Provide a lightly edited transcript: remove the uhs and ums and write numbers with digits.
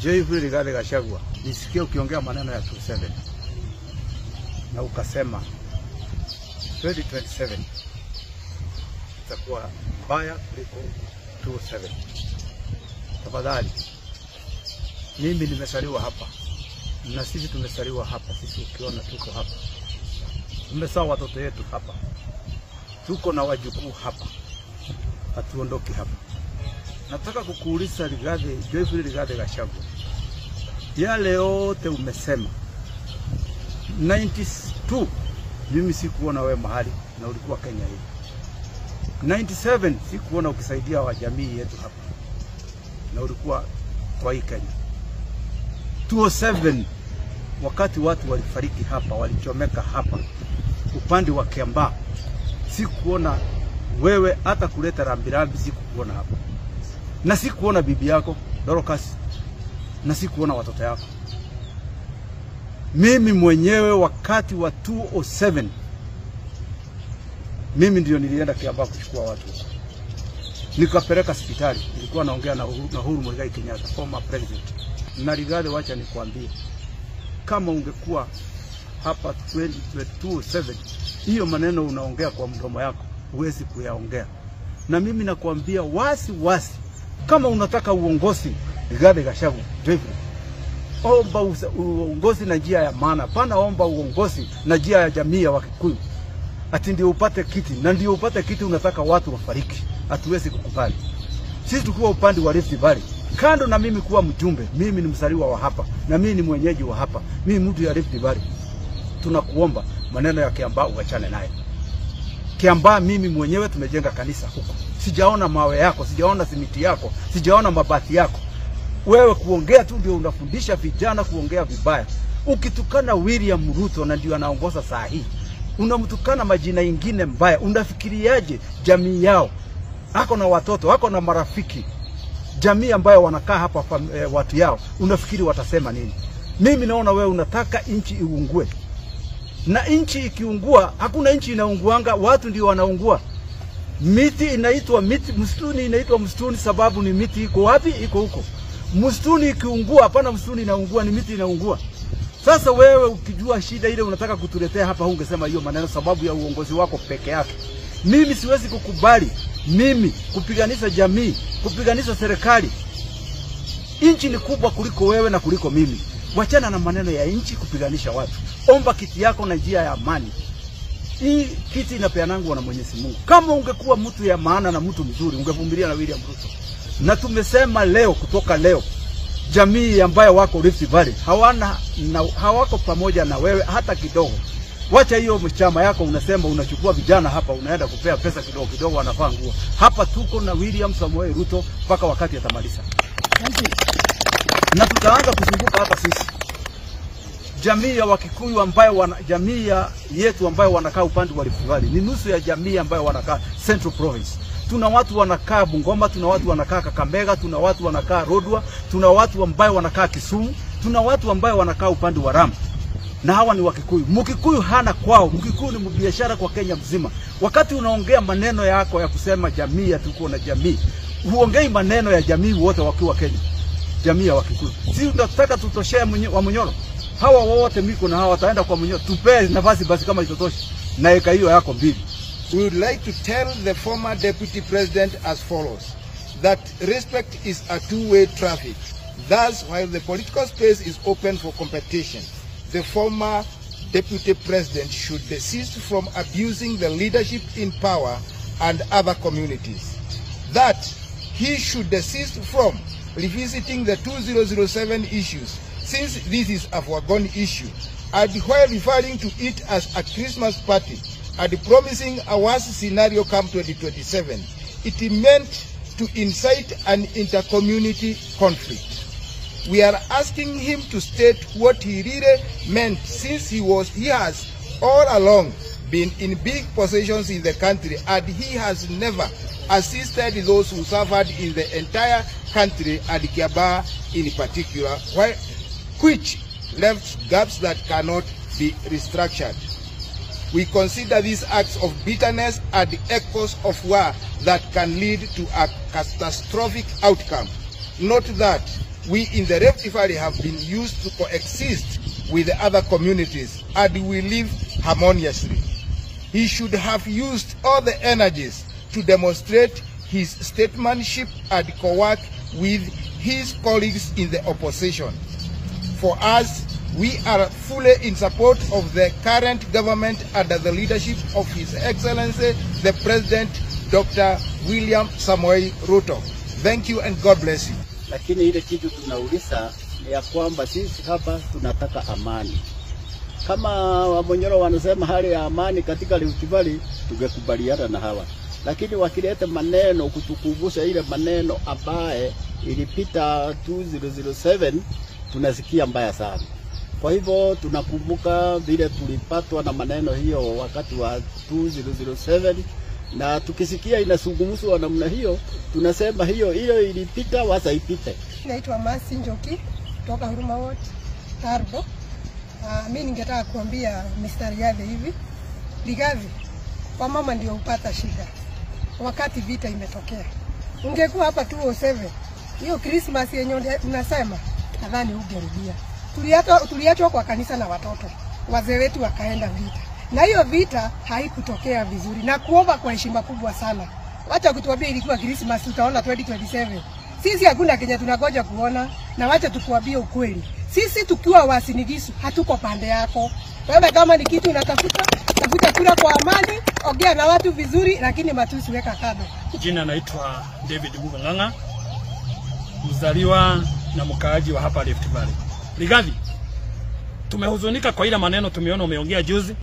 Joyful Rigathi Gachagua, nisikie ukiongea maneno ya 27 na ukasema 2027 itakuwa mbaya kuliko 27. Tafadhali, mimi nimesaliwa hapa na sisi tumesaliwa hapa, sisi ukiona tuko hapa, tumezaa watoto yetu hapa, tuko na wajukuu hapa, hatuondoki hapa. Nataka kukuuliza Rigathi, Joyful Rigathi Gachagua, yale yote umesema 92 mimi sikuona wewe mahali na ulikuwa Kenya hii. 97 sikuona ukisaidia wa jamii yetu hapa na ulikuwa kwa hii Kenya. 2007 wakati watu walifariki hapa, walichomeka hapa upande wa Kiambaa, sikuona wewe hata kuleta rambirambi, sikuona hapa, na sikuona bibi yako Dorcas, na sikuona watoto yako. Mimi mwenyewe wakati wa 2007 mimi ndio nilienda Kiambaa kuchukua watu, nikapeleka hospitali. Nilikuwa naongea na Uhuru Muigai Kenyatta, former president. Na Rigathi, wacha nikwambie, kama ungekuwa hapa 2027 hiyo maneno unaongea kwa mdomo yako huwezi kuyaongea. Na mimi nakwambia wasi wasi, kama unataka uongozi Rigathi Gachagua, Joyful, omba uongozi na njia ya maana. Pana omba uongozi na njia ya jamii ya Wakikuyu ati ndio upate kiti, na ndio upate kiti unataka watu wafariki. Hatuwezi kukubali. Sisi tukiwa upande wa Rift Valley, kando na mimi kuwa mjumbe, mimi ni mzaliwa wa hapa na mimi ni mwenyeji wa hapa, mimi mtu ya Rift Valley, tunakuomba maneno ya Kiambaa uachane naye. Kiambaa mimi mwenyewe tumejenga kanisa huko, sijaona mawe yako, sijaona simiti yako, sijaona mabati yako. Wewe kuongea tu ndio unafundisha vijana kuongea vibaya. Ukitukana William Ruto na ndio anaongoza saa hii, unamtukana majina ingine mbaya, unafikiriaje jamii yao? Ako na watoto, ako na marafiki, jamii ambayo wanakaa hapa watu yao, unafikiri watasema nini? Mimi naona wewe unataka nchi iungue, na nchi ikiungua, hakuna nchi inaunguanga, watu ndio wanaungua. Miti inaitwa miti, msituni inaitwa msituni sababu ni miti iko wapi? Iko huko. Msituni ikiungua, hapana msituni inaungua, ni miti inaungua. Sasa wewe ukijua shida ile unataka kutuletea hapa, ungesema hiyo maneno sababu ya uongozi wako peke yake. Mimi siwezi kukubali mimi kupiganisha jamii, kupiganisha serikali. Nchi ni kubwa kuliko wewe na kuliko mimi. Wachana na maneno ya nchi kupiganisha watu. Omba kiti yako na njia ya amani. Hii kiti inapeanangwa na Mwenyezi Mungu. Kama ungekuwa mtu ya maana na mtu mzuri, ungevumilia na William Ruto. Na tumesema leo, kutoka leo, jamii ambayo wako Rift Valley hawana na hawako pamoja na wewe hata kidogo. Wacha hiyo mchama yako, unasema unachukua vijana hapa unaenda kupea pesa kidogo kidogo, wanavaa nguo. Hapa tuko na William Samoei Ruto mpaka wakati atamaliza. Na tutaanza kuzunguka hata sisi jamii ya Wakikuyu ambayo jamii ya yetu ambayo wanakaa upande wa Rift Valley ni nusu ya jamii ambayo wanakaa Central Province. Tuna watu wanakaa Bungoma, tuna watu wanakaa Kakamega, tuna watu wanakaa Rodwa, tuna watu ambayo wanakaa Kisumu, tuna watu ambayo wanakaa upande wa Ramu. Na hawa ni Wakikuyu. Mkikuyu hana kwao, Mkikuyu ni mbiashara kwa Kenya mzima. Wakati unaongea maneno yako ya kusema jamii ya tuko na jamii, huongei maneno ya jamii wote wakiwa Kenya, jamii ya Wakikuyu. Si tunataka tutoshee wa Munyoro. Hawa wote miko na hawa wataenda kwa Munyoro. Tupee nafasi basi kama itotoshe. Na eka hiyo yako mbili. We would like to tell the former deputy president as follows, that respect is a two-way traffic. Thus, while the political space is open for competition, the former deputy president should desist from abusing the leadership in power and other communities. That he should desist from revisiting the 2007 issues, since this is a foregone issue, and while referring to it as a Christmas party and promising a worse scenario come 2027, it meant to incite an intercommunity conflict. We are asking him to state what he really meant, since he has all along been in big positions in the country and he has never assisted those who suffered in the entire country and Kiambaa in particular, which left gaps that cannot be restructured. We consider these acts of bitterness and echoes of war that can lead to a catastrophic outcome. Note that We in the Rift Valley have been used to coexist with the other communities and we live harmoniously. He should have used all the energies to demonstrate his statesmanship and co-work with his colleagues in the opposition. For us, we are fully in support of the current government under the leadership of His Excellency, the President, Dr. William Samoei Ruto. Thank you and God bless you. Lakini ile kitu tunauliza ni ya kwamba sisi hapa tunataka amani. Kama Wamonyoro wanasema hali ya amani katika Rift Valley, tungekubaliana na hawa. Lakini wakileta maneno kutukumbusha ile maneno ambaye ilipita 2007, tunasikia mbaya sana. Kwa hivyo tunakumbuka vile tulipatwa na maneno hiyo wakati wa 2007, na tukisikia inazungumzwa namna hiyo tunasema hiyo hiyo ilipita, wacha ipite. Naitwa Masi Njoki kutoka Huruma Ward Tarbo. Mimi ningetaka kuambia Mr. Rigathi hivi. Rigathi, wamama ndio hupata shida wakati vita imetokea. Ungekuwa hapa 207, hiyo Christmas yenye unasema nadhani ungerudia. Tuliachwa kwa kanisa na watoto, wazee wetu wakaenda vita, na hiyo vita haikutokea vizuri. Na kuomba kwa heshima kubwa sana, wacha kutuambia ilikuwa Christmas, tutaona 2027. Sisi hakuna Kenya tunangoja kuona, na wacha tukuambie ukweli. Sisi tukiwa Uasin Gishu hatuko pande yako. Wewe kama ni kitu unatafuta, tafuta kura kwa amani, ongea na watu vizuri, lakini matusi weka kando. Jina naitwa David Mugang'ang'a, mzaliwa na mkaaji wa hapa Rift Valley. Rigathi, tumehuzunika kwa ile maneno tumeona umeongea juzi.